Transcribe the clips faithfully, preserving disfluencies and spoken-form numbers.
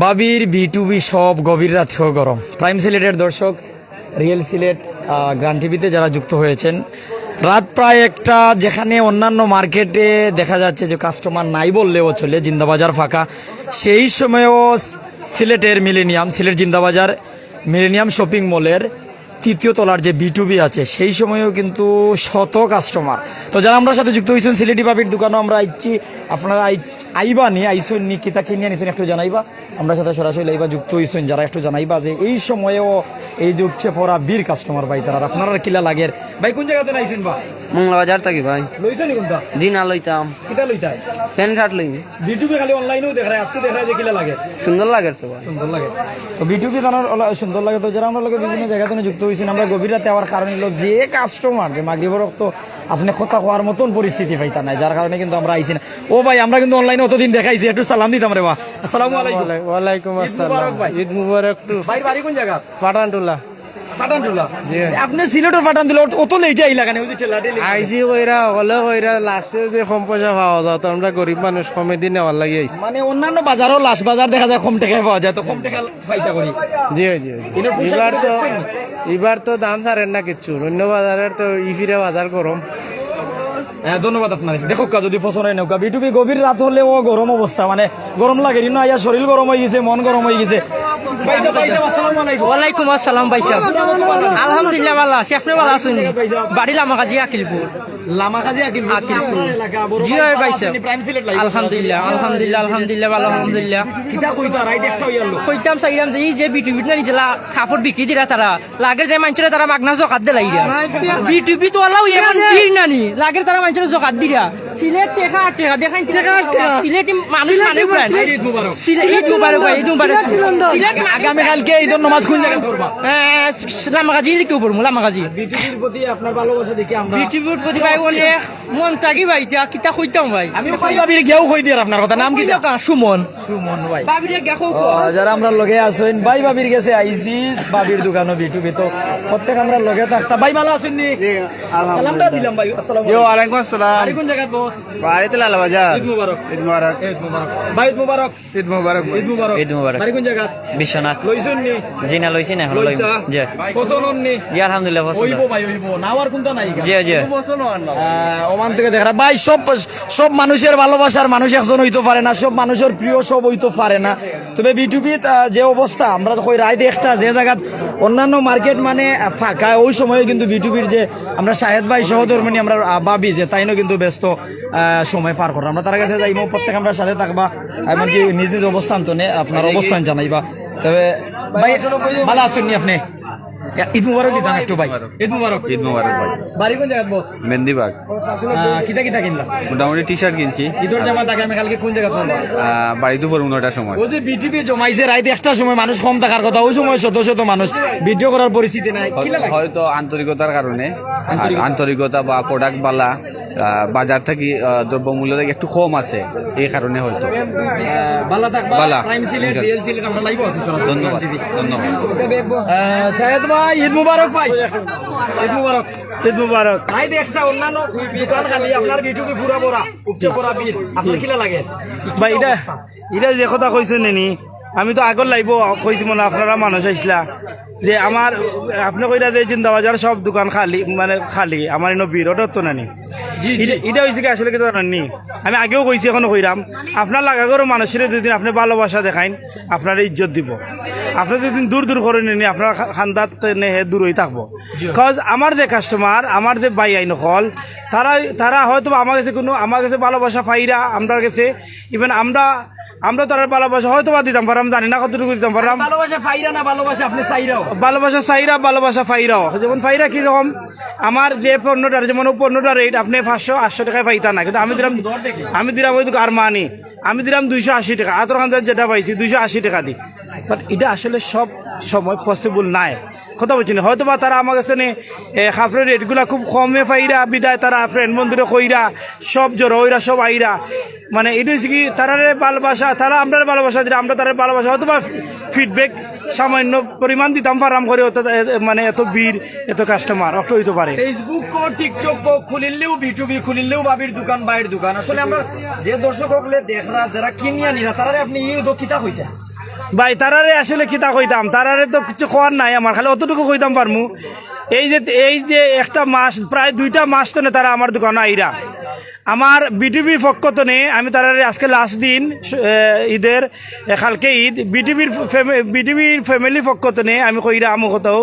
ভাবির B two B shop গভীর রাতেও গরম। প্রাইম সিলেটের দর্শক, রিয়েল সিলেট, আহ, গ্রান টিভিতে যারা যুক্ত হয়েছেন, রাত প্রায় একটা, যেখানে অন্যান্য মার্কেটে দেখা যাচ্ছে যে কাস্টমার নাই বললেও চলে, জিন্দাবাজার ফাঁকা, সেই সময়ও সিলেটের মিলেনিয়াম, সিলেট জিন্দাবাজার মিলেনিয়াম শপিং মলের তৃতীয় তলার যে বি টু বি আছে, সেই সময়ও কিন্তু শত কাস্টমার। তো যারা আমরার সাথে যুক্ত হইছেন, সিলেটি ভাবির দোকানও আমরা আইছি, আপনারা আই-, আইবা নি, আইছইন নি, কিতা কিনিয়া নিছইন একটু জানাইবা। আমরার সাথে সরাসরি লাইভে যুক্ত হইছইন যারা, একটু জানাইবা যে এই সময়ও এই যে উপচে পড়া ভিড় কাস্টমার ভাই তারা, আপনারার কিলা লাগের? ভাই, কোন জায়গাতে আইছইন বা? মংলা বাজার থাকি ভাই। লইছইন নি কোনটা? জি না, লইতাম। কিতা লইতায়? প্যান্ট শার্ট লইমু। বি টু বি খালি অনলাইনেও দেখায়, আজকে দেখায় যে কিলা লাগে। সুন্দর লাগে তো ভাই। সুন্দর লাগে। তো বি টু বি জানার ওলা সুন্দর লাগে। তো যারা আমরার লগে বিভিন্ন জায়গা থেকে যুক্ত হইছেন, আমরা গভীর রাতে আওয়ার কারণ হলো যে কাস্টমার, যে মাগরিবর অক্ত আপনে কথা কওয়ার মতন পরিস্থিতি পাইতা নাই, যার কারণে কিন্তু আমরা আইছি না। ও ভাই, আমরা কিন্তু অনলাইনে অতদিন দেখাইছি, একটু সালাম দিতাম রে বা। আসসালামু আলাইকুম। ওয়ালাই-, ওয়ালাইকুম ঈদ আসসালাম। মুবারক ভাই। ঈদ মুবারক টু। ভাই, বাড়ি কোন জায়গা? পাঠানটুলা। পাঠানটুলা। জি। আপনে সিলেটর পাঠানটুলা, অত, অত লেটে আইলা কেনে? ওই যে ঠেলা ঠেলি। আইছি কইরা, হকলে কইরা, লাস্টে যে কম পয়সা পাওয়া যায়, তো আমরা গরিব মানুষ, কমে দি নেওয়ার লাগি আইছি। মানে অন্যান্য বাজারও লাশ বাজার দেখা যায় কম টাকায় পাওয়া যায়, তো কম টাকা পাইতা করি। জি, জি, জি। এটার পোশাক এবার তো দেখছেন? এবার তো দাম ছাড়েন না কিচ্ছু, অন্য বাজারের তো ইফিরে বাজার গরম। হ্যাঁ, ধন্যবাদ আপনারে। দেখউক্কা, যদি পছন্দ হয় নেউক্কা। বি টু বি গভীর রাত হলেও গরম অবস্থা, মানে গরম লাগে, ইনো আইয়া শরীর গরম হয়ে গেছে, মন গরম হয়ে গেছে। ভাই সাহেব, ভাই সাহেব, আসসালামু আলাইকুম। ওয়ালাইকুম আসসালাম ভাই সাহেব। আলহামদুলিল্লাহ ভালো আছি, আপনি ভালো আছেন? বাড়ি লামাকাজি আকিলপুর। লামাকাজি আকিলপুর। আকিলপুর। আপনার এলাকা, বড় জি ভাই, হয় ভালো ভাই আছেন? সাহেব। প্রাইম সিলেট লাইভ। আলহামদুলিল্লাহ, আলহামদুলিল্লাহ, আলহামদুলিল্লাহ, ভালো, আলহামদুলিল্লাহ। কিতা কইতা, রাইত একটা হইয়া আইলো। কইতাম চাইলাম যে এই যে বিটু বিটু না নিজেলা কাপড় বিক্রি দিরা তারা, লাগের যে মানষরে তারা মাগনা জকাত দিলাইরা। বিটু বিটু ওলাও এমন ভিড় নানি, লাগের তারা মানষরে জকাত দিরা। সিলেট টেকা আট টেকা, দেখাইন টেকা আট টেকা। সিলেটি মানুষ সিলেটি মানে মানুষ। প্রাণ। ঈদ মুবারক। সিলে-, ঈদ মুবারক ভাই, ঈদ মুবারক। সিলেট কি লন্ডন? সিলেট মানে আগামীকালকে ঈদের নামাজ কোন জায়গায় পড়বা? এ, লামাকাজি লিখে পড়বো, লামাকাজি। বি টু বির প্রতি আপনার ভালোবাসা দেখে আমরা বি টু বির প্রতি ভাই অনেক মন থাকি ভাই, ইতা কিতা কইতাম ভাই? আমি ভাই ভাবির গিয়াও কই দিয়ার আপনার কথা, নাম কিতা? কইলাম কা, সুমন। সুমন ভাই। ভাবির গিয়া কও ও, কও। যারা আমরার লগে আছইন, ভাই ভাবির গেছে আইছি, ভাবির দোকানও বি টু বি। তো প্রত্যেক আমরার লগে থাকতা। ভাই ভালো আছইন নি? জি, আলহামদুলিল্লাহ। সালামটা দিলাম ভাই। আসসালামু জি, আলাইকুম। ওয়ালাইকুম আসসালাম। বাড়ি কোন জায়গাত বস? বাড়িতে লালবাজার। ঈদ মুবারক। ঈদ মুবারক। ঈদ মুবারক। ভাই ঈদ মুবারক। ঈদ মুবারক। ঈদ মুবারক। ঈদ মুবারক। বাড়ি কোন জায়গাত? বিশ্বনাথ। লইছইন নি? জি না, লইছি না, এখন লইমু। লইতা? জি। পছন্দ অইন নি? জি, আলহামদুলিল্লাহ, পছন্দ। অইবো ভাই, অইবো। না অওয়ার কুন্তা নাই। জি, জি। আহ, ওমান থেকে দেখরা। ভাই, সব, সব মানুষের ভালোবাসার মানুষ একজন হইতো পারে না, সব মানুষের প্রিয় সব হইতো পারে না। তবে বি টু বিত, আহ, যে অবস্থা, আমরা তো কই রাইত একটা যে জায়গাত অন্যান্য মার্কেট মানে, আহ, ফাঁকা, ওই সময় কিন্তু বি টু বির যে আমরা শাহেদ ভাই সহধর্মিনী আমরা, আহ, ভাবি যে তাইনও কিন্তু ব্যস্ত, আহ, সময় পার কররা। আমরা তারার গেছে যাইমু, প্রত্যেক আমরার সাথে থাকবা, এমনকি নিজ নিজ অবস্থান তো নে, আপনার অবস্থান জানাইবা। তবে ভাই, ভালো আছইন নি আপনে? ঈদ মুবারক দিতাম একটু ভাই। ঈদ মুবারক। ঈদ মুবারক ভাই। বাড়ি কোন জায়গাত বস? মেহেন্দিবাগ। আহ, কিতা কিতা কিনলা? মোটামুটি টি শার্ট কিনছি। ঈদর জামাত আগামীকালকে কোন জায়গাত পড়বা? আহ, বাড়িত পড়মু নয়টার সময়। ওই যে বি টু বি জমাইছে রাইত একটার সময়, মানুষ কম থাকার কথা, ওই সময় শত শত মানুষ ভিডিও করার পরিস্থিতি নাই। কিলা লাগে? হয়তো আন্তরিকতার কারণে, আর আন্তরিকতা। আন্তরিকতা বা প্রোডাক্ট বালা, আহ, বাজার থাকি, আহ, দ্রব্যমূল্য থাকি একটু কম আছে, এই কারণে হয়তো। আহ, বালা থাকবা, বালা। প্রাইম সিলেট, ইনশাআল্লাহ। রিয়েল সিলেট, আমরা লাইভে আছি সরাসরি। ধন্যবাদ, ধন্যবাদ। আহ, শাহেদ ভাই, ঈদ মুবারক ভাই। ঈদ মুবারক। ঈদ মুবারক। রাইত একটা অন্যান্য দোকান খালি, আপনার বি টু বি পুরা ভরা, উপচে পড়া ভিড়। আপনার কিলা লাগে? ভাই, ইটা, অবস্থা? ইটা যে কথা কইছইন নি, আমি তো আগর লাইভও কইছি মনে হয়, আপনারা মানুষ আইছলা যে আমার, আপনে কইরা যে জিন্দাবাজার সব দোকান খালি, মানে খালি, আমার ইনো ভিড়, ওটা তো নানি। জি, জি। ইটা, ইটা হইছে কি আসলে কিতা জানইন নি? আমি আগেও কইছি, এখনো কইরাম, আপনার লাগা করো মানুষরে দুদিন আপনে ভালোবাসা দেখাইন, আপনারে ইজ্জত দিবো। আপনে দুদিন দূর দূর করইন নি, আপনার খা-, খান্দাত নে হে দূরই থাকবো। জি। 'Cause আমার যে কাস্টমার, আমার যে ভাই আইন অকল, তারা, তারা হয়তো বা আমার গেছে কোনো, আমার গেছে ভালোবাসা পাইরা, আমরার গেছে, even আমরা, আমরা তারার ভালোবাসা হয়তো বা দিতাম পাররাম, জানি না কতটুকু দিতাম পাররাম। ভালোবাসা পাইরা না, ভালোবাসা আপনে চাইরাও? ভালোবাসা চাইরা, ভালোবাসা পাইরাও। যেমন পাইরা কিরকম, আমার যে পণ্যটার, যেমন ও পণ্যটার রেট আপনে পাঁচশো, আটশো টাকায় পাইতা না, কিন্তু আমি দিরাম, সুন্দর দেখি। আমি দিরাম ওই তো আরমানি, আমি দিরাম দুইশো আশি টাকা, আতর খান্দাত যেটা পাইছি দুইশো আশি টাকা দি। But ইটা আসলে সব সময় পসিবল নায়। কথা বুঝছইন নি? হয়তো বা তারা আমার গেছে নে, এ, কাপড়র রেটগুলা খুব কমে পাইরা, বিদায় তারা ফ্রেন্ড বন্ধুরে কইরা, সব জড়ো অইরা, সব আইরা। মানে, ইটা হইছে কি, তারারে ভালোবাসা, তারা আমরারে ভালোবাসা দিরা, আমরা তারারে ভালোবাসা, হয়তো বা ফিডব্যাক সামান্য পরিমাণ দিতাম পারাম করে, অত, এ, মানে এত ভিড়, এত কাস্টমার, অত অইতো পারে। Facebook কো, TikTok কো খুলিলেও B two B, খুলিলেও ভাবির দোকান, ভাইর দোকান। আসলে আমরা যে দর্শক অকলে দেখরা, যারা কিনিয়া নিরা, তারারে আপনি ইউদো কিতা কইতা? ভাই, তারারে আসলে কিতা কইতাম, তারারে তো কিছু কওয়ার নাই আমার, খালি অতটুকু কইতাম পারমু। এই যে, এই যে একটা মাস, প্রায় দুইটা মাস তনে তারা আমার দোকানো আইরা। আমার B two B পক্ষ তনে আমি তারারে আজকে লাস্ট দিন, এ, ঈদের, এ, কালকে Eid, B two B B two B family পক্ষ তনে আমি কইরা আমু কথাও।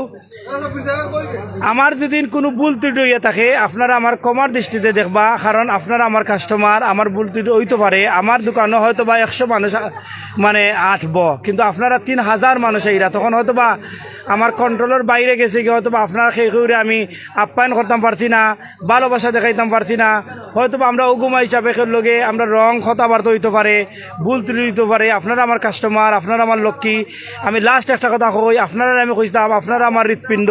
আমার যদি কোনো ভুল ত্রুটি হইয়া থাকে, আপনারা আমার ক্ষমার দৃষ্টিতে দেখবা, কারণ আপনারা আমার কাস্টমার, আমার ভুল ত্রুটি হইতো পারে। আমার দোকানো হয়তো বা একশো মানুষ আ-, মানে আটবো, কিন্তু আপনারা তিন হাজার মানুষ এইরা, তখন হয়তো বা আমার কন্ট্রোলের বাইরে গেছে কি, হয়তো বা আপনারা সেই করে আমি আপ্যায়ন করতাম পারছি না, ভালোবাসা দেখাইতাম পারছি না। হয়তো বা আমরা অগুমা হিসাবে কেউর লগে আমরা রং কথাবার্তা হইতো পারে, ভুল ত্রুটি হইতো পারে। আপনারা আমার কাস্টমার, আপনারা আমার লক্ষ্মী। আমি লাস্ট একটা কথা কই, আপনারা আমি কইতাম, আপনারা আমার হৃৎপিণ্ড,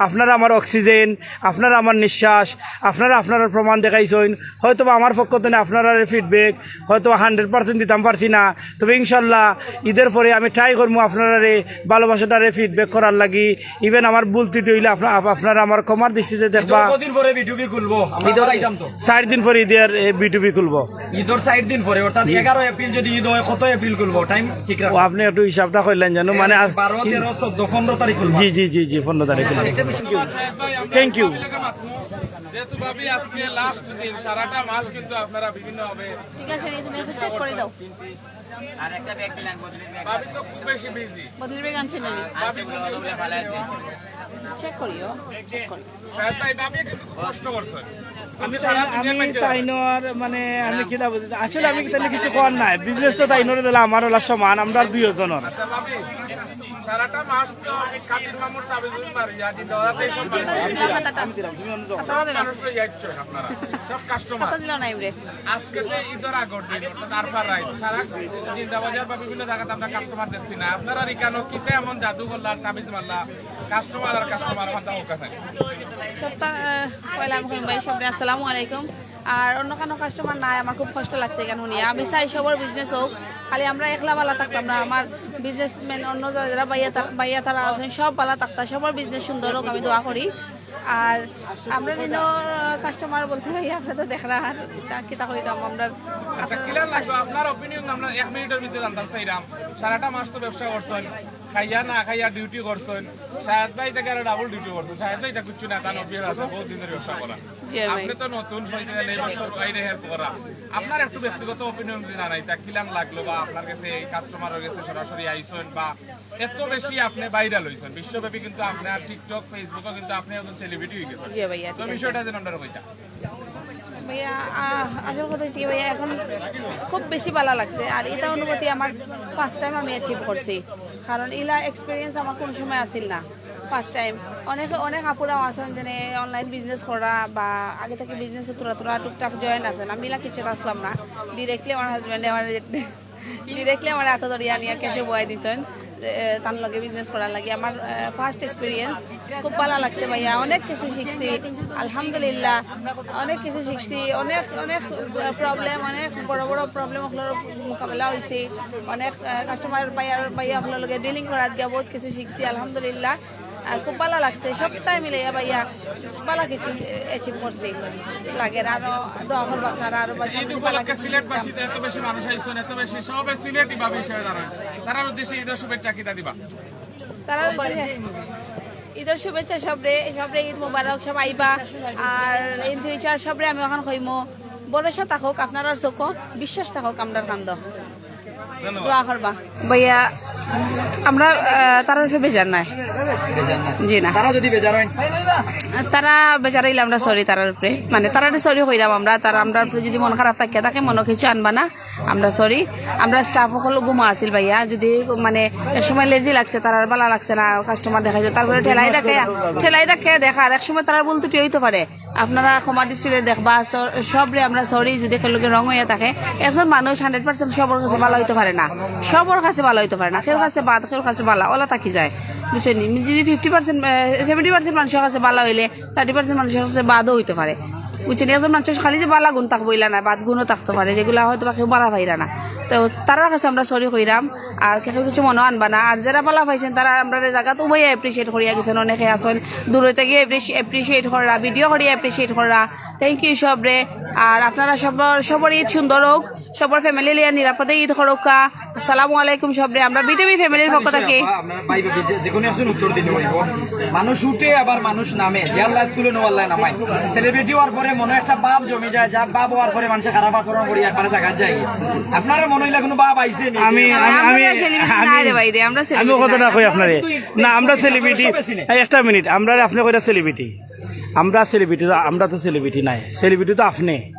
আপনারা আমার অক্সিজেন, আপনারা আমার নিঃশ্বাস, আপনারা আপনারা প্রমাণ দেখাইছইন। হয়তো বা আমার পক্ষ তনে আপনারারে ফিডব্যাক, হয়তো হান্ড্রেড পার্সেন্ট দিতাম পারছি না, তবে ইনশাল্লাহ ঈদের পরে আমি ট্রাই করমু আপনারারে ভালোবাসাটারে ফিডব্যাক করার লাগি। ইভেন আমার ভুল ত্রুটি হইলে আপনা-, আপ-, আপনারা আমার ক্ষমার দৃষ্টিতে দেখবা। ঈদর কদিন পরে B two B খুলবো? আমরা ঈদর আইতাম তো। চার দিন পরে ঈদের, এ, B two B খুলবো। ঈদর চার দিন পরে, অর্থাৎ জি। এগারো এপ্রিল যদি ঈদ হয়, কত এপ্রিল খুলবো? টাইম ঠিক রাখো। ও, আপনি একটু হিসাবটা কইলেন যেন, এ, মানে আজ বারো, তেরো, চোদ্দ, পনেরো তারিখ খুলবো। জি, জি, জি, জি, পনেরো তারিখ খুলবো। Thank you. যেহেতু ভাবি আজকে লাস্ট দিন, সারাটা মাস কিন্তু আপনারা বিভিন্নভাবে ঠিক আছে, এই তুমি একটা চেক করে দাও। ভাবি তো খুব বেশি বিজি। বদলির ব্যাগ আনছে না? ভাবি চেক করিও, চেক করিও। শাহেদ ভাই, ভাবি কিন্তু খুব কষ্ট করছে। আমি সারা দুনিয়ার আমি মানুষের তাইনর মানে আমি কিতা বুঝি, আসলে আমি তাইলে কিছু কওয়ার নাই। বিজনেস তো তাইনরে দিলে আমার ওলা সমান, আমরা আর দুইও জনর। আচ্ছা ভাবি, সারাটা মাস তো কাদির মামুর তাবিজ মারি, আজি দরাতে সব মানুষ। সব মানুষ লই যাচ্ছেন আপনারা, সব কাস্টমার। আজকে তো ঈদর আগর দিন, অর্থাৎ আরফার রাইত, সারা জিন্দাবাজার বা বিভিন্ন জায়গাতে আমরা কাস্টমার দেখছি না। আপনারা এখানে কিতা এমন জাদু করলা, তাবিজ মারলা, কাস্টমার আর কাস্টমার, ওখানটা হোক আছে। সবটা, আহ, পয়লা আমি কইম ভাই, সবরে আসসালামু আলাইকুম। আর অন্য কোনো কাস্টমার নাই, আমার খুব কষ্ট লাগছে এখানে শুনিয়া। আমি চাই সবার বিজনেস হোক, খালি আমরা একলা বালা থাকতাম না, আমার বিজনেসম্যান অন্য যারা, যারা ভাইয়া তারা, ভাইয়া তারা আছেন, সব বালা থাকতা, সবার বিজনেস সুন্দর হোক, আমি দোয়া করি। আর আমরা নিন কাস্টমার বলতে ভাই, আপনারা তো দেখরা, আর তা কিতা কইতাম আমরা। আচ্ছা, কিলা লাগলো আপনার ওপিনিয়ন? আমরা এক মিনিটের ভিতরে জানতাম চাইরাম, সারাটা মাস তো ব্যবসা করছেন, খাইয়া না খাইয়া ডিউটি করছেন, শাহেদ ভাই তাকে আরো ডাবল ডিউটি করছেন। শাহেদ ভাই তা কিচ্ছু না, তার অভ্যাস আছে, বহুত দিন ধরে ব্যবসা করা। জি ভাই। আপনি তো নতুন, হয়তো এই বছর বাইরে হেল্প করা। আপনার একটু ব্যক্তিগত ওপিনিয়ন যদি জানাই, তা কিলান লাগলো বা আপনার কাছে এই কাস্টমারের কাছে সরাসরি আইসন বা এত বেশি আপনি ভাইরাল হইছেন বিশ্বব্যাপী, কিন্তু আপনার TikTok, Facebook-ও কিন্তু আপনি একজন সেলিব্রিটি হয়ে গেছেন। জি ভাইয়া, তো ঠিক আছে। বিষয়টা যেন আমরা কইতা। ভাইয়া, আহ, আসল কথা হচ্ছে কি ভাইয়া, এখন খুব বেশি ভালো লাগছে। আর এটা অনুভূতি আমার ফার্স্ট টাইম আমি অ্যাচিভ করছি, কারণ ইলা এক্সপিরিয়েন্স আমার কোনো সময় আছিল না, ফার্স্ট টাইম। অনেক, অনেক আপুরাও আছেন যে অনলাইন বিজনেস করা বা আগে থেকে বিজনেসে থোড়া থোড়া টুকটাক জয়েন আছেন, আমি ইলা কিছু আসলাম না। ডিরেক্টলি আমার হাজব্যান্ডে আমার, ডিরেক্টলি আমার হাতে ধরিয়া আনিয়া ক্যাশে বয়াই দিছেন। যে, এ, তার লগে বিজনেস করার লাগি আমার, এ, ফার্স্ট এক্সপিরিয়েন্স। খুব ভালো লাগছে ভাইয়া, অনেক কিছু শিখছি, আলহামদুলিল্লাহ। অনেক কিছু শিখছি, অনেক, অনেক, এ, প্রবলেম, অনেক বড় বড় প্রবলেম অকলর মোকাবেলা হয়েছে। অনেক, এ, কাস্টমার ভাইয়ার, ভাইয়া অকলর লগে ডিলিং করার গিয়া বহুত কিছু শিখছি, আলহামদুলিল্লাহ। আর খুব ভালো লাগছে, সবটাই মিলে ভাইয়া ভালো কিছু অ্যাচিভ করছি। লাগে আরো দোয়া করবো আপনারা আরো বেশি। ঈদ উপলক্ষে সিলেটবাসীতে এত বেশি মানুষ আইছেন, এত বেশি সবে সিলেটি ভাবি হিসেবে দাঁড়ান, তারার উদ্দেশ্যে ঈদের শুভেচ্ছা কিতা দিবা? তারার উদ্দেশ্যে ঈদের শুভেচ্ছা সবরে, সবরে ঈদ মোবারক, সব আইবা। আর ইন ফিউচার সবরে আমি ওখান কইমু, ভরসা থাকুক আপনারার চোখো, বিশ্বাস থাকুক আমরার কান্দো। ধন্যবাদ। দোয়া করবা। ভাইয়া, আমরা, আহ, তারার উপরে বেজার নাই। বেজার না। জি না। তারা যদি বেজার হয়? তারা বেজার হইলে আমরা সরি তারার উপরে। মানে, তারারে সরি কইরাম আমরা, তারা আমরার উপরে যদি মন খারাপ থাকে, তাকে মনে কিছু আনবা না। আমরা সরি। আমরা স্টাফ অকল ঘুমা আছিল ভাইয়া। যদি, মানে, এক সময় লেজি লাগছে, তারার ভালা লাগছে না, কাস্টমার দেখাইছে, তারপরে ঠেলাই দেখে, ঠেলাই দেখে দেখার, এক সময় তারার ভুল ত্রুটি হইতে পারে। আপনারা ক্ষমা দৃষ্টিতে দেখবা, স-, সবরে আমরা সরি যদি কেউ লগে রং হইয়া থাকে। একজন মানুষ হান্ড্রেড পার্সেন্ট সবর কাছে ভালো হইতে পারে না, সবর কাছে ভালো হইতে পারে না, কেউর কাছে বাদ, কেউর কাছে ভালো, ওলা থাকি যায়, বুঝছেন নি? যদি ফিফটি পার্সেন্ট, সেভেন্টি পার্সেন্ট মানুষের কাছে ভালো হইলে থার্টি পার্সেন্ট মানুষের কাছে বাদও হইতে পারে, বুঝছেন নি? একজন মানুষের খালি যে ভালা গুণ থাকবো, ইলা না, বাদ গুণও থাকতে পারে, যেগুলা হয়তো বা কেউ ভালা পাইরা না। তো তারার কাছে আমরা সরি কইরাম, আর কেউ কিছু মনো আনবা না। আর যেরা ভালা পাইছইন, তারা আমরারে জাগাত উবাইয়া অ্যাপ্রিশিয়েট করিয়া গেছইন। অনেকে আছইন দূরে থাকি অ্যাপ্রিশিয়েট কররা, ভিডিও করিয়া অ্যাপ্রিশিয়েট কররা। থ্যাংক ইউ সবরে। আর আপনারা সবর সবর ঈদ সুন্দর হোক, সবর ফ্যামিলি লইয়া নিরাপদে ঈদ করউক্কা। আসসালামু আলাইকুম সবরে, আমরা বিটিভি ফ্যামিলির পক্ষ থাকি। আপনারা ভাই ভাবি যে, যে কোনো একজন উত্তর দিতে হইব। মানুষ উঠে আবার মানুষ নামে, যে আল্লাহ তুলে নেওয়া আল্লাহ নামায়। সেলিব্রিটি হওয়ার পরে মনে একটা ভাব জমে যায়, যা ভাব হওয়ার পরে মানুষে খারাপ আচরণ করি একবারে জাগাত যায়। আপনারা মনে হইলে কোনো ভাব আইছে নি? আমি, আমি, আমি, আমরা সেলিব্রিটি না রে ভাই রে, আমরা আমি সেলিব্রিটি কথাটা না। কই আপনারে। না, আমরা সেলিব্রিটি। সবে চিনে। এই একটা মিনিট, আমরা আপনি কইরা সেলিব্রিটি। আমরা সেলিব্রিটি, আমরা তো সেলিব্রিটি নাই। সেলিব্রিটি তো আপনি।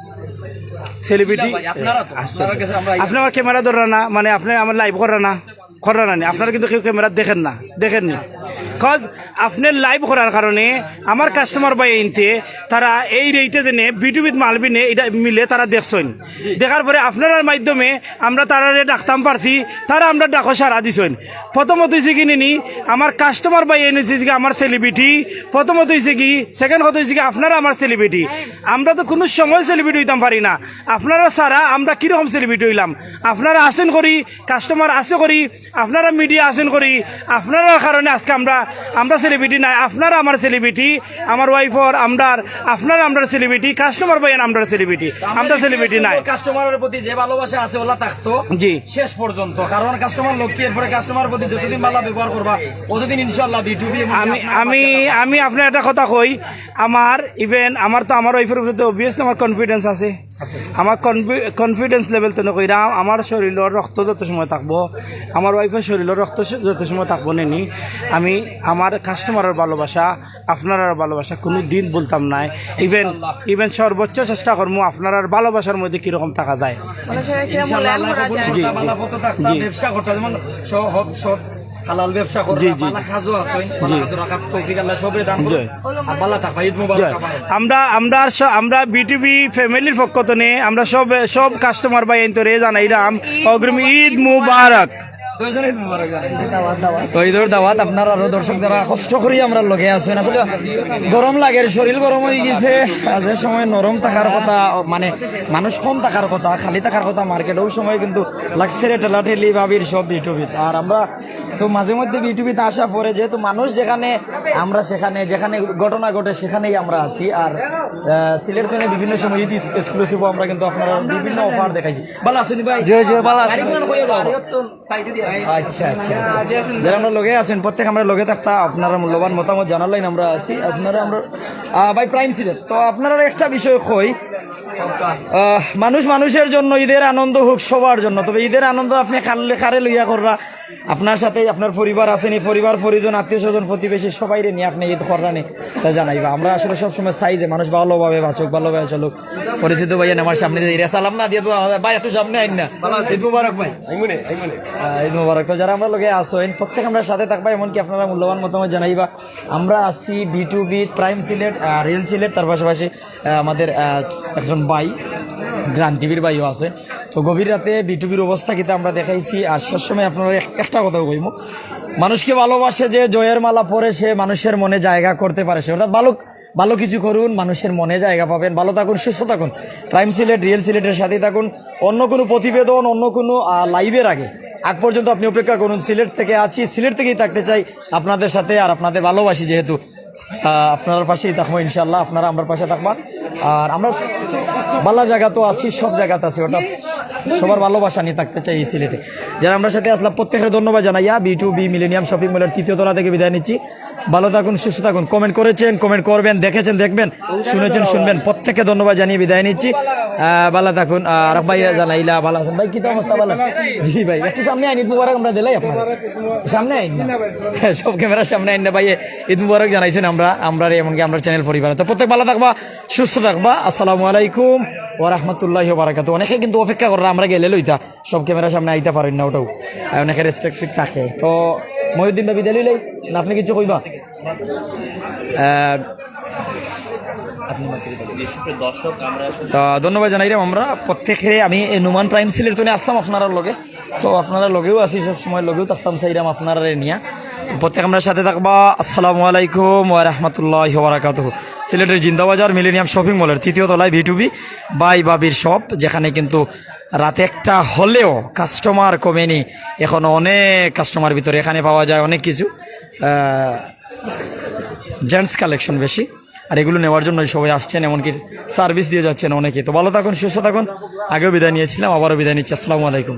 সেলিব্রিটি। না ভাই, আপনারা তো, আচ্ছা। আপনারা গেছেন, আমরা আপনি আমার ক্যামেরা ধররা না, মানে আপনি আমার লাইভ কররা না, কররা না নি। আপনারা কিন্তু কেউ ক্যামেরা দেখেন না, দেখেন না। কজ আপনি লাইভ করার কারণে আমার কাস্টমার ভাইয়াইন্তে তারা এই রেটে দেনে বিটিভিত মালবিনে এটা মিলে তারা দেখছইন। দেখার পরে আপনারার মাধ্যমে আমরা তারারে ডাকতাম পারছি, তারা আমরা ডাকো সারা দিছইন। প্রথমত হইছে কি নিনি, আমার কাস্টমার ভাইয়াইন হইছে কি আমার সেলিব্রিটি। প্রথমত হইছে কি, সেকেন্ড কথা হইছে কি আপনারা আমার সেলিব্রিটি। আমরা তো কোনো সময় সেলিব্রিটি হইতাম পারি না। আপনারা ছাড়া আমরা কিরকম সেলিব্রিটি হইলাম? আপনারা আছেন করি, কাস্টমার আছে করি, আপনারা মিডিয়া আছেন করি, আপনারার কারণে আজকে আমরা, আমরা সেলিব্রিটি নাই, আপনারা আমার সেলিব্রিটি, আমার ওয়াইফর, আমরার, আপনারা আমরার সেলিব্রিটি, কাস্টমার ভাইয়াইন আমরার সেলিব্রিটি, আমরা সেলিব্রিটি নাই। কাস্টমারের প্রতি যে ভালোবাসা আছে ওলা থাকতো জি। শেষ পর্যন্ত, কারণ কাস্টমার লক্ষ্মী, এরপরে কাস্টমার প্রতি যতদিন ভালো ব্যবহার করবা, অতদিন ইনশাআল্লাহ বিটিভি আমি, আমি, আমি আপনার একটা কথা কই, আমার ইভেন আমার তো আমার ওয়াইফর উপরে তো অবভিয়াসলি আমার কনফিডেন্স আছে। আমার কনফিডেন্স লেভেল তো নকইরাম, আমার শরীরর রক্ত যত সময় থাকবো, আমার ওয়াইফর শরীরর রক্ত স- যত সময় থাকবো নেনি, আমি আমার কাস্টমারের ভালোবাসা, আপনারার ভালোবাসা কোনো দিন বলতাম নাই। ইভেন, ইভেন সর্বোচ্চ চেষ্টা করবো আপনারার ভালোবাসার মধ্যে কিরকম থাকা যায়। জি, জি। ব্যবসা করতে, যেমন সব, সব হালাল ব্যবসা করো, জি, জি। ভালো কাজও আছে, ভালো কাজও রাখার তৌফিক আল্লাহ সবরে দান করুন। জি। আর ভালো থাকবা, ঈদ মুবারক। জি। আমরা, আমরা আর স- আমরা বিটিভি ফ্যামিলির পক্ষ থেকে আমরা সব, সব কাস্টমার ভাইয়াইন্তরে জানাইরাম অগ্রিম ঈদ মুবারক। তো ঈদর দাওয়াত আপনারা আরো দর্শক যারা কষ্ট করি আমরা লগে আছেন, আসলে গরম লাগে, শরীর গরম হয়ে গেছে। আর যে সময় নরম থাকার কথা, মানে মানুষ কম থাকার কথা, খালি থাকার কথা মার্কেট, ওই সময় কিন্তু লাগছে রে ঠেলাঠেলি ভাবির সব বিটিভিত। আর আমরা তো মাঝে মধ্যে বিটিভিতে আসা পড়ে, যেহেতু মানুষ যেখানে, আমরা সেখানে, যেখানে ঘটনা ঘটে সেখানেই আমরা আছি। আর আহ, সিলেট থেকে বিভিন্ন সময় ঈদ এক্সক্লুসিভও আমরা কিন্তু আপনারা বিভিন্ন অফার দেখাইছি। ভালো আছেন ভাই? জি, জি, ভালো আছি। আচ্ছা, আচ্ছা, আচ্ছা। যারা আমরা লগে আছেন, প্রত্যেক আমরা লগে থাকতা, আপনারা মূল্যবান মতামত জানালেন, আমরা আছি। আপনারা আমরা, আহ, ভাই প্রাইম সিলেট, তো আপনারা একটা বিষয় কই, আহ, মানুষ মানুষের জন্য, ঈদের আনন্দ হোক সবার জন্য। তবে ঈদের আনন্দ আপনি কারে লইয়া কররা, আপনার সাথে আপনার পরিবার আছেনি, পরিবার পরিজন, আত্মীয় স্বজন, প্রতিবেশী সবাইরে নিয়ে আপনি ঈদ কররা নি, তা জানাইবা। আমরা আসলে সবসময় চাই যে মানুষ ভালোভাবে বাঁচুক, ভালোভাবে চলুক। পরিচিত ভাইয়া আমার সামনে দিয়ে সালাম না দিয়ে তো, ভাই একটু সামনে আইন না। ঈদ মুবারক ভাই। আহ, ঈদ মুবারক। তো যারা আমরা লগে আছেন, প্রত্যেক আমরা সাথে থাকবা, এমনকি আপনারা মূল্যবান মতামত জানাইবা। আমরা আছি বিটিভি প্রাইম সিলেট, আহ, রিয়েল সিলেট, তার পাশাপাশি, আহ, আমাদের, আহ, একজন ভাই, গ্রান টিভির ভাইও আছে। তো গভীর রাতে বিটিভির অবস্থা কিতা আমরা দেখাইছি। আর শেষ সময় আপনারা এক-, একটা কথাও কইমু, মানুষকে ভালোবাসে যে, জয়ের মালা পরে সে মানুষের মনে জায়গা করতে পারে সে, অর্থাৎ ভালো, ভালো কিছু করুন, মানুষের মনে জায়গা পাবেন। ভালো থাকুন, সুস্থ থাকুন, প্রাইম সিলেট, রিয়েল সিলেটের সাথেই থাকুন। অন্য কোনো প্রতিবেদন, অন্য কোনো, আহ, লাইভের আগে, আগ পর্যন্ত আপনি অপেক্ষা করুন। সিলেট থেকে আছি, সিলেট থেকেই থাকতে চাই আপনাদের সাথে, আর আপনাদের ভালোবাসি যেহেতু। আহ, আপনার পাশেই থাকবো ইনশাল্লাহ, আপনারা আমার পাশে থাকবা। আর আমরা বালা জায়গা তো আছি, সব জায়গাতে আছি, অর্থাৎ সবার ভালোবাসা নিয়ে থাকতে চাই এই সিলেটে। যারা আমরা সাথে আসলাম, প্রত্যেকের ধন্যবাদ জানাইয়া বিটিভি মিলেনিয়াম শপিং মলের তৃতীয় তলা থেকে বিদায় নিচ্ছি। ভালো থাকুন, সুস্থ থাকুন। কমেন্ট করেছেন, কমেন্ট করবেন, দেখেছেন, দেখবেন, শুনেছেন, শুনবেন। প্রত্যেককে ধন্যবাদ জানিয়ে বিদায় নিচ্ছি। আহ, ভালো থাকুন। আহ, আরব ভাই জানাইলা, ভালো আছেন ভাই? কিতা অবস্থা? ভালো? জি ভাই, একটু সামনে আইন, ঈদ মুবারক আমরা দিলাই আপনার সামনে আইন না। সব ক্যামেরার সামনে আইন না ভাই, ঈদ মুবারক জানাইছেন আমরা, আমরা এমনকি আমরা চ্যানেল পরিবার। তো প্রত্যেক ভালো থাকবা, সুস্থ থাকবা। আসসালামু আলাইকুম ওয়া রাহমাতুল্লাহি ওয়া বারাকাতুহু। অনেকে কিন্তু অপেক্ষা কররা আমরা গেলে লইতা, সব ক্যামেরার সামনে আইতা পারেন না, ওটাও অনেকে রেস্ট্রিক্টেড থাকে। তো মহিউদ্দিন ভাই বিদায় লইলাই না, আপনি কিছু কইবা? আহ, দর্শক আমরা তো ধন্যবাদ জানাইলাম আমরা প্রত্যেকে। আমি এই নুমান প্রাইম সিলেট তো আসলাম আপনারার লগে, তো আপনারা লগেও আছি, সব সময় লগেও থাকতাম চাইলাম আপনারা নিয়া। তো প্রত্যেক আমরার সাথে থাকবা। আসসালামু আলাইকুম ওয়া রাহমাতুল্লাহি ওয়া বারাকাতুহু। সিলেটের জিন্দাবাজার মিলেনিয়াম শপিং মলের তৃতীয় তলায় ভি টু ভি ভাই ভাবির শপ, যেখানে কিন্তু রাত একটা হলেও কাস্টমার কমেনি। এখনো অনেক কাস্টমার ভিতরে, এখানে পাওয়া যায় অনেক কিছু, জেন্টস কালেকশন বেশি। আর এগুলো নেওয়ার জন্য সবাই আসছেন, এমনকি সার্ভিস দিয়ে যাচ্ছেন অনেকে। তো ভালো থাকুন, সুস্থ থাকুন। আগেও বিদায় নিয়েছিলাম, আবারও বিদায় নিচ্ছি। আসসালামু আলাইকুম।